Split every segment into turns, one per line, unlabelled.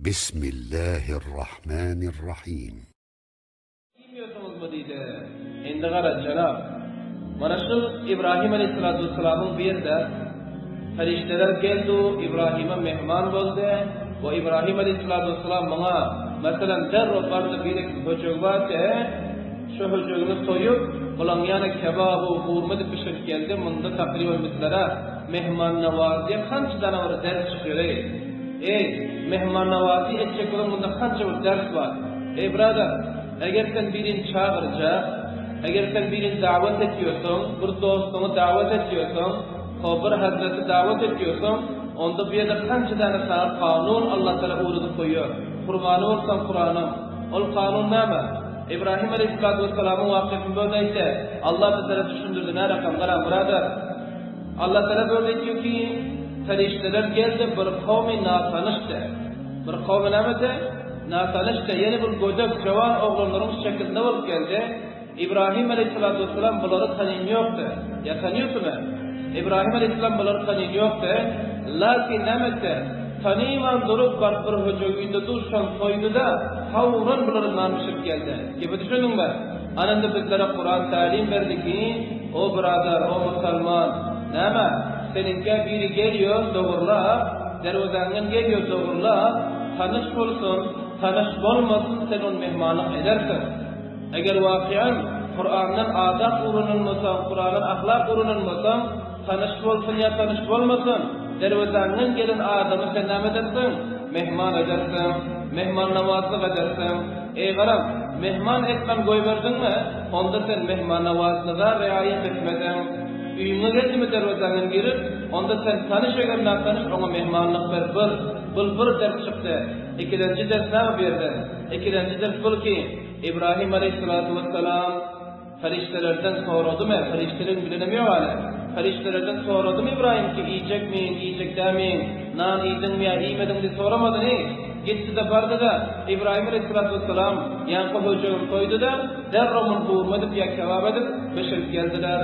Bismillahirrahmanirrahim.
Diýmiýorsyňyzmy diýdi. Indi gara, jenap. Mana şu Ibrahim aleýhissalatu wessalamyň bu ýerde perişdeler geldi, Ibrahime mehman boldy we Ibrahim aleýhissalatu wessalam muňa, meselem, derrew bardy bir höjegi bardy, şu höjegini soýup, bulaň ýany kebabu hurma edip bişirip geldi, munda takryban bizlere mehmannawaziýa kança dana bir ders çykýar-eý. Eý, mehmannawazi etjek boluň munda kança bir ders bar. Eý, byradar, eger sen birini çagyrjak, eger sen birini dawat etýorsaň, bir dostuňy dawat etýorsaň, ho bir hezreti dawat etýorsaň, onda bu ýerde kança dana saňa kanun Allatagala öwredip goýýar. Kurbany bolsaň Kuranyň. Ol kanun näme? Ibrahim aleýhissalatu wessalamyň wakysyny bu ýerde aýtdy. Allah bizlere düşündirdi nä rakam, garaň, byradar. Allatagala bu ýerde aýtýar ki, perişdeler geldi bir kowmy natanyşdy. Bir kowmy nämedi? Natanyşdy. Ýene bir gödek, jowan oglanlaryň şekilinde bolup geldi. Ibrahim aleýhissalatu wessalam bulary tanyn ýokdy. Ýa tanýarsymy? Ibrahim aleýhissalam bulary tanyn ýokdy. Lakin näme etdi? Tanyman durup baryp bir höjegi öýünde duşan soýdy-da, fawran bulary nan bişirip geldi. Gepe düşündiňmi? Ana indi bizlere Kuran tälim berdi ki, o byradar, o musalman, näme, seniňkä biri gelýär dogurlap, derwezäňden gelýär dogurlap, tanyş bolsun, tanyş bolmasyn sen ony mehmanlyk edersiň. Eger wakyýan Kurandan adap öwrenen bolsaň, Kurandan ahlak öwrenen bolsaň, tanyş bolsun ýa tanyş bolmasyn, derwezaňdan gelen adamy sen näme edersiň? Mehman edersiň, mehmannawazlyk edersiň. Eý garaz, mehman etmän goýberdiňmi, onda sen mehmannawazlyga riaýat etmediň. Öýüňe geldimi derwezaňdan girip, onda sen tanyş eger natanyş oňa mehmanlyk ber bir, bul bir ders çykdy. Ikilenji ders näme bu ýerden? Ikilenji ders bul ki, Ibrahim aleýhissalatu wessalam perişdelerden soradymy, perişdeleriň bilenem ýok hali, perişdelerden soradymy Ibrahim ki, iýjekmiň, iýjek dämiň, nan iýdiňmi ýa iýmediňmi diýip soramadyny, gitdi-de bardy-da, Ibrahim aleýhissalatu wessalam ýaňky höjegini soýdy-da, derrew muny hurma edip ýa kebap edip bişirip geldiler.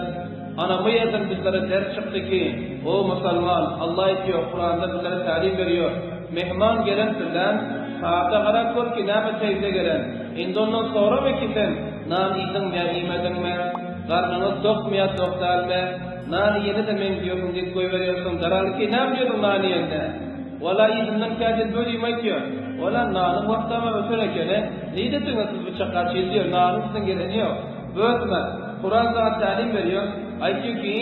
Ana bu ýerden bizlere ders çykdy ki, o musalman, Allah aýtýar, Kuranda bizlere tälim berýär, Mehman gelen sizden, saata garap gör ki näme teýze gelen. Indi ondan sorama ki sen nan iýdiňmi ýa iýmediňmi, garnyňyz dokmy ýa dok dälmi, nan iýene-de meň diýorsyň diýip goýberýärsiň, daral ki näme diýorsyň nan iýende? Wala yzyndan käte bölüm aýtýar, Wala nanyň wagtam-a öten ekeni, nirediňiz siz bu çaka çenli diýýär, nanyň siziň geleni ýok. Bötme, Kuran saňa tälim berýär, aýtýar ki,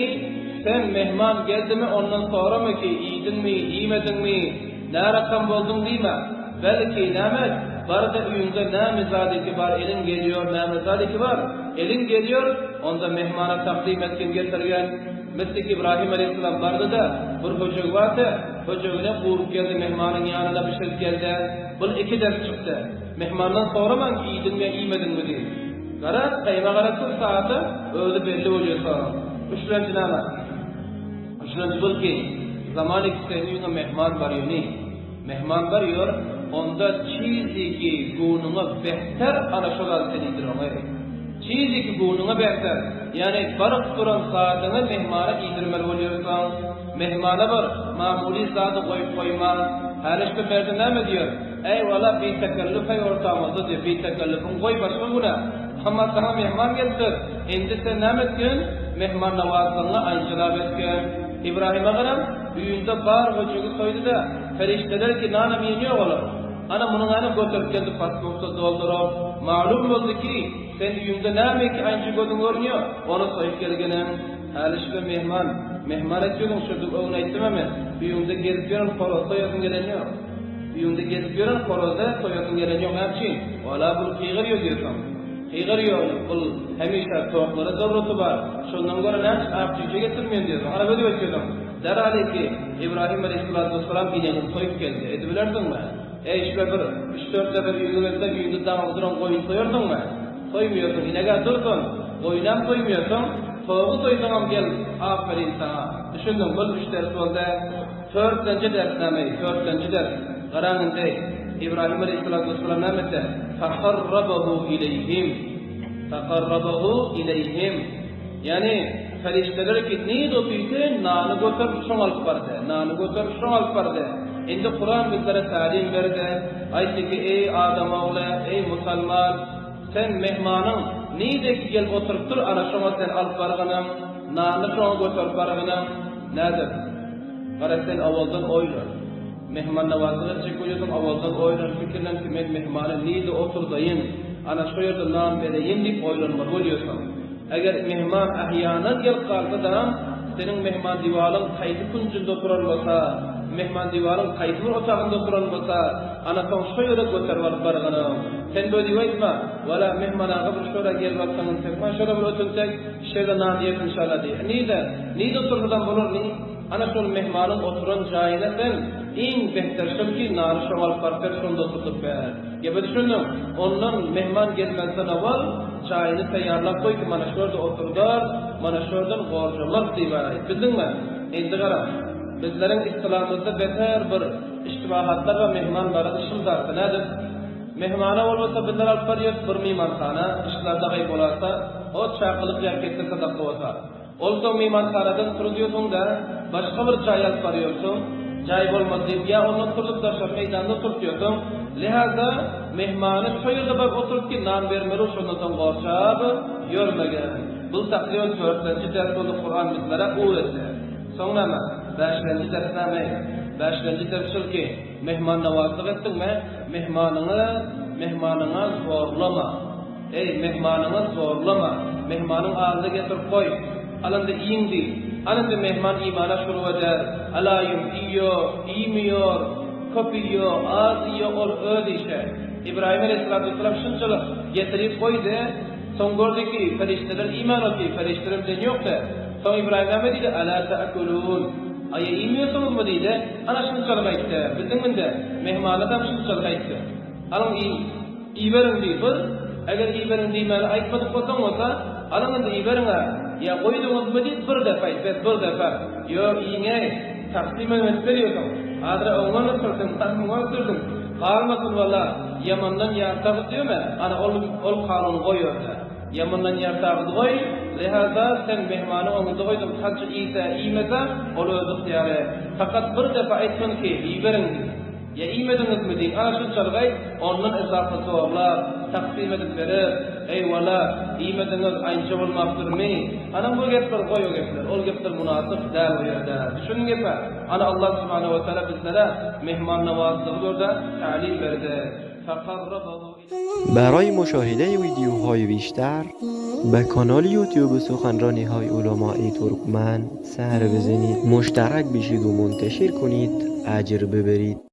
sen mehman geldimi ondan sorama ki, iýdiňmi, iýmediňmi, nä rakam bolduň diýme. Belki, näme et, bar-da öýüňde näme zadiki bar eliň gelýär, näme zadiki bar, eliň gelýär, onda mehmana takdym etgin getirgen. Mislik Ibrahim aleýhissalam bardy-da, bir höjegi bardy, höjegine gurup geldi mehmanyň ýanyna bişirip geldi. Bul iki ders çykdy. Mehmandan soramaň ki, iýdiňmi ýa iýmediňmi diýip. Garaz, gaýyba garap dur saata, özi belli bolýar soň. Üçlenji näme? Üçlenji bul ki, zaman ikisiniň öýüňe mehman barýony. Mehman barýor, onda çiziki göwnüňe behter ana şo zady sen iýdir oňa. Çiziki göwnüňe behter, ýagny baryp duran zadyňy mehmana iýdirmeli bolýarsyň. Mehmana bir mamuly zady goýup goýma. Häli şu merde näme diýer? Äý wala bi tekellüf-äý ortamyzda diýip, bi tekellifiň goý başga güne. Hamma saňa mehman gelipdir. Indi sen näme etgin? Mehmannawazlygyňy aýjylap etgin. Ibrahime garam, öýünde bar höjügi soýdy-da, perişdeler ki nanam iýen ýok olar. Ana munuň äni göterip geldi pasbukda dolduryp. Malum boldy ki, sen öýüňde näme ki aýnja gözüň görünýär, ony soýup gelginiň. Häli şübe mehman, mehman etjegin şurdy öňün aýtdym-a men, öýüňde gezip ýören horoz soýasyň gelen ýok. Öýüňde gezip ýören horozy soýasyň gelen ýok näme üçin? Wala bul gygyrýo diýersiň. Gygyrýo bul hemişe towuklara zeruraty bar. Şondan görä näme üçin ak jüýje getirmeýän diýersiň. Ana özi öýtýärsiň. Derhaliki Ibrahim aleýhissalatu wessalam inegini soýup geldi. Edibilersiňmi? Eý şübe bir üç-dört nefer öýüňe gelse öýüňde daňylgy duran goýun soýarsyňmy? Soýmaýarsyň. Inegä dursun. Goýunam soýmaýarsyň. Towugy soýsaňam gel. Aferin saňa. Düşündiň bul üç ders boldy. Törtlenji ders näme? Törtlenji ders, garaň indi, Ibrahim aleýhissalatu wessalam näme etdi? Faqarrabahu ileýhim. Faqarrabahu ileýhim. Ýagny, perişdeler ki, nirde otyrdy, nany göterip şoňa alyp bardy. Nany göterip şoňa alyp bardy. Indi Kuran bizlere tälim berdi. Aýtdy ki, Eý adam ogly, eý musalman! Sen mehmanyň nideki gelip oturypdyr, ana şoňa sen alyp bargynyň, nanyny şoňa göterip bargynyň. Nädip? Gara sen owaldan oýlan. Mehmannawazlyk etjek bolýarsyň, owaldan oýlan, pikirlen ki, men mehmany nirde oturdaýyn, ana şo ýerde nan bereýin diýip oýlanmaly bolýarsyň. Eger mehman ahýanan gelip galsa-da, seniň mehmandiwalyň haýsy künjünde oturan bolsa, mehmandiwalyň haýsy bir otagynda oturan bolsa, ana soň şo ýere göterip alyp barganyň. Sen böyle diýip aýtma, Wala, mehman aga bir şora gelip alsaň intek, man şora bir ötünçek, şeýle nan iýeris inşallah diý. Nirde? Nirde otursadam bolar, ni? Ana şol mehmanyň oturan jaýyna sen iň behter şol ki, nany şoňa alyp baryp ber, şonda oturdyp ber. Gepe düşündiň? Ondan mehman gelmezden owal jaýyny taýýarlap goý ki, mana şu ýerde oturdar, mana şu ýerden gorjamarys diýip aýt. Bildiňmi? Indi gara, bizleriň istylamyzda beter bir iştibahatlar bar mehman barada şul zatda. Nädip? Mehmana bolmasa bizler alyp barýas bir mymanhana, işler dagy bolarsa, o çakylyk ýa kesse sadaka bolsa. Ol soň mymanhanadan turuzýorsuň-da, başga bir jaý alyp barýorsuň, jaý bolmady diýip, ýa ondan turzup daşary meýdanda oturtýorsuň. Lihaza, mehmany şo ýerde baryp oturyp ki, nan bermeli, şondan soň gorçap ýörmegin. Bu takryban dörtlenji ders boldy Kuran bizlere uwretdi. Soň näme? Bäşlenji ders näme? Bäşlenji ders şul ki, mehmannawazlyk etdiňmi, mehmanyňy mehmanyňa zorlama. Eý, mehmanyňy zorlama, mehmanyň alnyna getirip goý, alynda iýiň diý. Alynda mehman iýmäne şurup eder, alaýym, iýýo, iýmiýor, köp iýýo, az iýýo, ol öz işi. Ybraýym aleýhissalatu wessalam şunçalyk getirip goýdy, soň gördi ki, perişdeler iýmän otyr, perişdeler bilen ýokdy. Soň Ybraýym näme diýdi, Alâ te'kulûn, aýa iýmiýorsyňyzmy diýdi, ana şunçalyk aýtdy, bildiňmi indi, mehmana-dam şunçalyk aýtdy. Alyň iýiň. Iberiň diý, bir, eger iberiň diýmäni aýtmadyk bolsaň bolsa, alyň indi iberiň-ä, ýa goýduňyzmy diýip bir depe aýt, bes bir depe. Ýo, iýiň-eý, taksimem edip berýärsiň. Azra oňa ösdürdiň, az muňa ösdürdiň. Galmasyn walla, ýamandan ýartagyz diýme, ana ol ol kanuny goý ýerde. Ýamandan ýartagyz goý, lihaza sen mehmany oňünde goýduň, kança iýse, iýmese, ol öz ygtyýary. Fakat bir depe aýtgyn ki, iberiň diý. Ýa iýmediňizmi diýiň, ana şunçalyk aýt, ondan esasy zorlap, taksim edip berip, eý wala, iýmediňiz, aýynça bolmapdyrmy? Ana bu gepler goý o gepler, ol gepler mynasyp däl bu ýerde. Düşüniň gepe. Ana Allah subhanahu we taala bizlere mehmannawazlygy bu ýerde tälim berdi. Fekarrabahu ile.
برای مشاهده ویدیوهای بیشتر به کانال یوتیوب سخنرانی های علمای ترکمن سر بزنید مشترک بشید و منتشر کنید اجر ببرید.